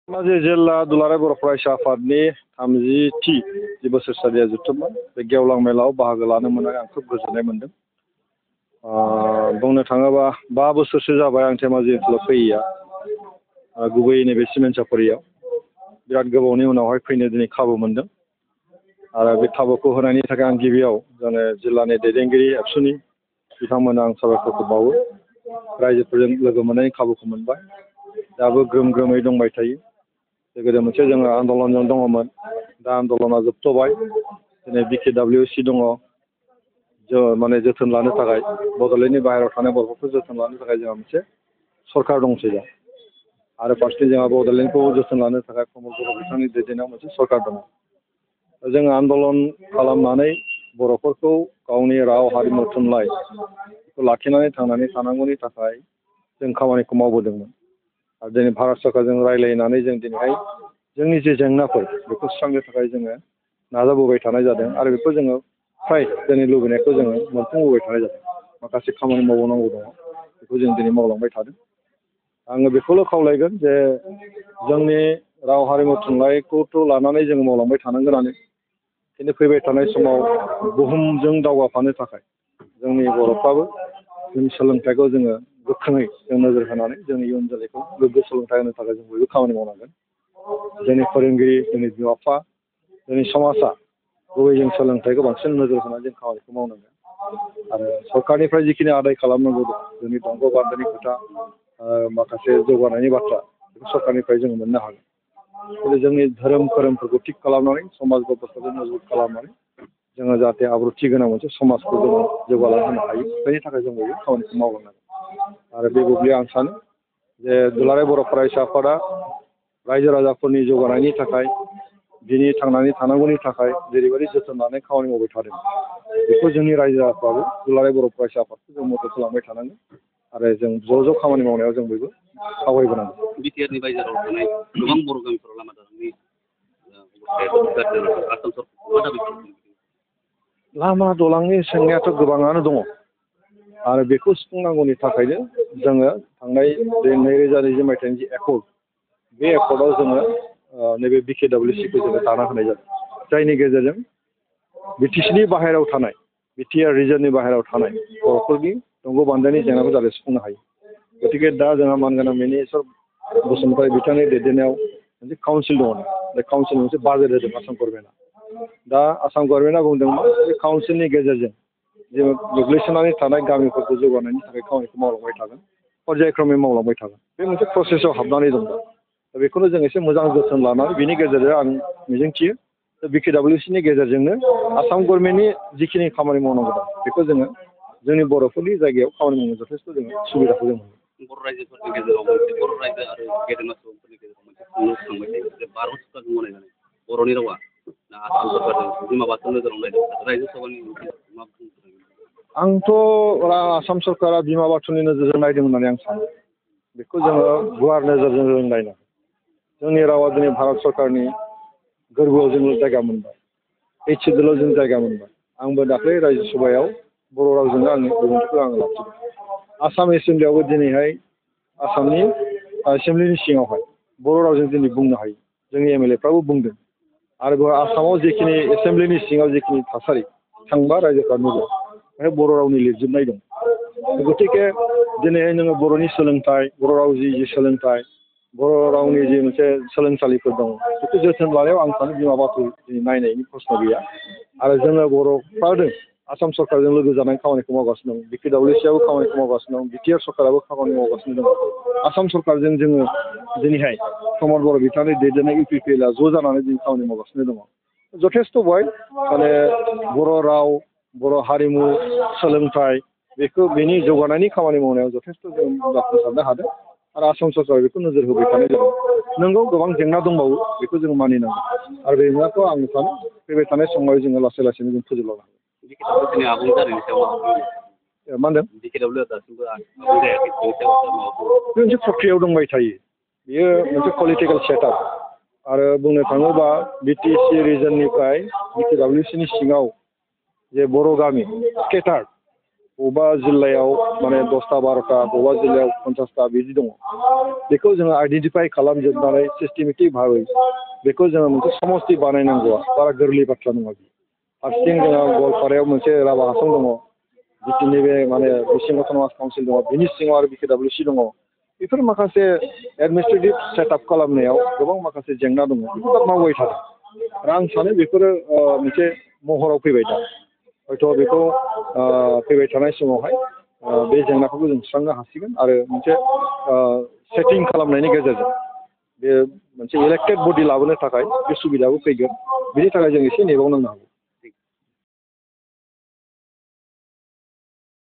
धेमाजि जिल्ला दुलाराय बर' फरायसा आफादनि 30थि जि बोसोरसालिया जोबथ'बाय बे गेवलां मेलाव बाहागो लानो मोननानै आं खोब गोजोननाय मोनदों। बुंनो थाङोबा 5 बोसोरसो जाबाय आं धेमाजि ओनसोलाव फैयैया, गुबैयै नैबे सिमेन्ट सापरियाव बिराद गोबावनि उनावहाय फैनो दिनै खाबु मोनदों। आरो बे खाबुखौ होनायनि थाखाय आं गिबियाव जोंनि जिल्लानि दैदेनगिरि एबसुनि बिथांमोननो आं साबायखरखौ बावो। रायजोफोरजों लोगो मोननायनि खाबुखौ मोनबाय, दाबो ग्रोम ग्रोमै दंबाय थायो। गोदो मोनसे जोङो आन्दलनजों दङमोन, दा आन्दलना जोबथ'बाय। दिनै BKWC दङ, माने जोथोन लानो थाखाय बड'लेण्डनि बाहेरायाव थानाय बर'फोरखौ जोथोन लानो थाखाय जोंहा मोनसे सरकार दंसै दा। आरो फारसेथिं जोंहा बड'लेण्डखौ जोथोन लानो थाखाय प्रमद बर' बिथांनि दैदेननायाव मोनसे सरकार दङ। जोङो आन्दलन खालामनानै बर'फोरखौ गावनि राव हारिमु थुनलाइखौ लाखिनानै थांनानै थानांगौनि थाखाय जों खामानिखौ मावबोदोंमोन। आरो दिनै भारत सरकारजों रायज्लायनानै जों दिनैहाय जोंनि जे जेंनाफोर बेखौ सुस्रांनो थाखाय जोङो नाजाबोबाय थानाय जादों। आरो बेखौ जोङो फ्राय जोंनि लुबैनायखौ जोङो मोनफुंबोबाय थानाय जादों। माखासे खामानि मावबावनांगौ दङ, बेखौ जों दिनै मावलांबाय थादों। आङो बेखौल' खावलायगोन जे जोंनि राव हारिमु थुनलाइखौथ' लानानै जोङो मावलांबाय थानांगोनानो, खिन्थु फैबाय थानाय समाव बुहुमजों दावगाफानो थाखाय जोंनि बर'फ्राबो जोंनि सोलोंथाइखौ जोङो गोख्रोङै जों नोजोर होनानै जोंनि इयुन जोलैखौ गोग्गो सोलोंथाइ होनो थाखाय जों बयबो खामानि मावनांगोन। जोंनि फोरोंगिरि, जोंनि बिमा बिफा, जोंनि समाजा गुबै जों सोलोंथाइखौ बांसिन नोजोर होनानै जों खामानिखौ मावनांगोन। आरो सरकारनिफ्राय जिखिनि आदाय खालामनांगौ दं, जोंनि दंग' बान्दोनि खोथा, माखासे जौगानायनि बाथ्रा, बेखौ सरकारनिफ्राय जोङो मोननो हागोन। खिन्थु जोंनि धोरोम खोरोमफोरखौ थिग खालामनानै समाज बेब'स्थाखौ मजबुत खालामनानै जोङो जाहाथे आब्रुथि गोनां मोनसे समाजखौ जोङो जौगालांहोनो हायो, बेनि थाखाय जों बयबो खामानिखौ मावलांनांगोन। आरो बे बुब्लियाव आं सानो जे दुलाराय बर' फरायसा आफादा रायजो राजाफोरनि जौगानायनि थाखाय, दिनै थांनानै थानांगौनि थाखाय जेरैबायदि जोथोन लानाय खामानि मावबाय थादों, बेखौ जोंनि रायजो राजाफ्राबो दुलाराय बर' फरायसा आफादखौ जों मदद खालामबाय थानांगोन। आरो जों ज' खामानि मावनायाव जों बयबो आवगायबोनांगोन। बिटिआरनि बायजोआव थानाय गोबां बर' गामिफोराव लामा दालांनि लामा दलांनि जेंनायाथ' गोबाङानो दङ। आरो बेखौ सुफुंनांगौनि थाखायनो जोङो थांनाय 2020 मायथाइनि जि एकर्ड, बे एकर्डआव जोङो नैबे BKWCखौ जोङो दाना होनाय जादों। जायनि गेजेरजों BTCनि बाहेरायाव थानाय, BTR रिजननि बाहेरायाव थानाय बर'फोरनि दंग' बान्दोनि जेंनाखौ जाहाथे सुफुंनो हायो। गतिके दा जोंहा मानगोनां मिनिस्टार बसुमतारी बिथांनि दैदेननायाव मोनसे काउन्सिल दङ। बे काउन्सिल मोनसे बाजेट होदों आसाम गभर्नमेन्टआ। दा आसाम गभर्नमेन्टआ बुंदोंमोन बे काउन्सिलनि गेजेरजों जोङो गोग्लैसोनानै थानाय गामिफोरखौ जौगानायनि थाखाय खामानिखौ मावलांबाय थागोन, पर्यायक्रमै मावलांबाय थागोन। बे मोनसे प्रसेसआव हाबनानै दं। दा बेखौनो जों एसे मोजां जोथोन लानानै बिनि गेजेरजों आं मिजिंथियो BKWCनि गेजेरजोंनो आसाम गभर्नमेन्टनि जिखिनि खामानि मावनांगौ दं, बेखौ जोङो जोंनि बर'फोरनि जायगायाव खामानि मावनो जथेस्थ' जोङो सुबिदाखौ जों मोनो। बर' रायजोफोरनि गेजेराव मोनसे, बर' रायजो आरो गेदेमा सुबुंफोरनि गेजेराव मोनसे सोंलु थांबाय थायो जे 12 सुकाजों गनायजानाय बर'नि रावा आसाम सरकारजों बिमा बाथौ नोजोराव नायदों, रायजो सभानि मा बुंदों? आंथ' आसाम सरकारा बिमा बाथौनि नोजोरजों नायदों होननानै आं सानो। बेखौ जोङो गुवार नोजोरजों जों नायनांगोन। जोंनि रावा दिनै भारत सरकारनि गोरबोआव जोङो जायगा मोनबाय, HCDL जों जायगा मोनबाय। आंबो दाख्लै रायजो सभायाव बर' रावजोंनो आंनि बिबुंथिखौ आङो लाखिदों। आसाम एसेम्ब्लियावबो दिनैहाय आसामनि एसेम्ब्लिनि सिङावहाय बर' रावजों दिनै बुंनो हायो। जोंनि MLA फ्राबो बुंदों। आरो बेवहाय आसामाव जिखिनि एसेम्ब्लिनि सिङाव जिखिनि थासारि थांबा रायजोफ्रा नुदों, बेहाय बर' रावनि लिरजोबनाय दं। गतिके दिनैहाय नोङो बर'नि सोलोंथाइ, बर' राव जि सोलोंथाइ, बर' रावनि जि मोनसे सोलोंसालिफोर दं, बेखौ जोथोन लानायाव आं सानो बिमा बाथौ नायनायनि प्रस्न गैया। आरो जोङो बर'फ्रानो आसाम सरकारजों लोगो जानानै खामानिखौ मावगासिनो दं। BKWCआबो खामानिखौ मावगासिनो दं, BTR सरकाराबो खामानि मावगासिनो दं। आसाम सरकारजों जोङो दिनैहाय प्रमद बर' बिथांनि दैदेननाय UPPL ज' जानानै जों खामानि मावगासिनो दङ। जथेस्थ' बहाय माने बर' राव, बर' हारिमु, सोलोंथाइ, बेनि जौगानायनि खामानि मावनायाव जथेस्थ' जों जाफुंसारनो हादों। आरो आसाम सरकारा बेखौ नोजोर होबाय थानाय जादों। नंगौ गोबां जेंना दंबावो, बेखौ जों मानिनांगौ। आरो बे जेंनाखौ आं सानो फैबाय थानाय समाव जोङो लासै लासैनो जों फोजोबलांनो हागोन। मा होनदों? बे मोनसे प्रक्रियायाव दंबाय थायो। बेयो मोनसे पलिटिकेल सेटआप। आरो बुंनो थाङोबा BTC रिजननिफ्राय BKWCनि सिङाव जे बर' गामि स्केटार्ड, बबेबा जिल्लायाव माने 10टा 12टा बबेबा जिल्लायाव 50टा बिदि दङ बेखौ जोङो आइडेन्टिफाइ खालामजोबनानै सिस्टेमेटिक भाबै बेखौ जोङो मोनसे समस्ति बानायनांगौआ बारा गोरलै बाथ्रा नङा फारसेथिं जोङो गवालपारायाव मोनसे राभा हासं दङ जिखिनि बे माने मिसिं अट'नमास काउन्सिल दङ बिनि सिङाव आरो BKWC दङ बेफोर माखासे एडमिनिस्ट्रेटिभ सेटआप खालामनायाव गोबां माखासे जेंना दङ बेखौ दा मावबाय थादों आरो आं सानो बेफोरो मोनसे महराव फैबाय दा हयथ' बेखौ फैबाय थानाय समावहाय बे जेंनाखौबो जों सुस्रांनो हासिगोन आरो मोनसे सेटिं खालामनायनि गेजेरजों बे मोनसे इलेक्टेड बडि लाबोनो थाखाय बे सुबिदाबो फैगोन बिनि थाखाय जों एसे नेबावनांनो हागौ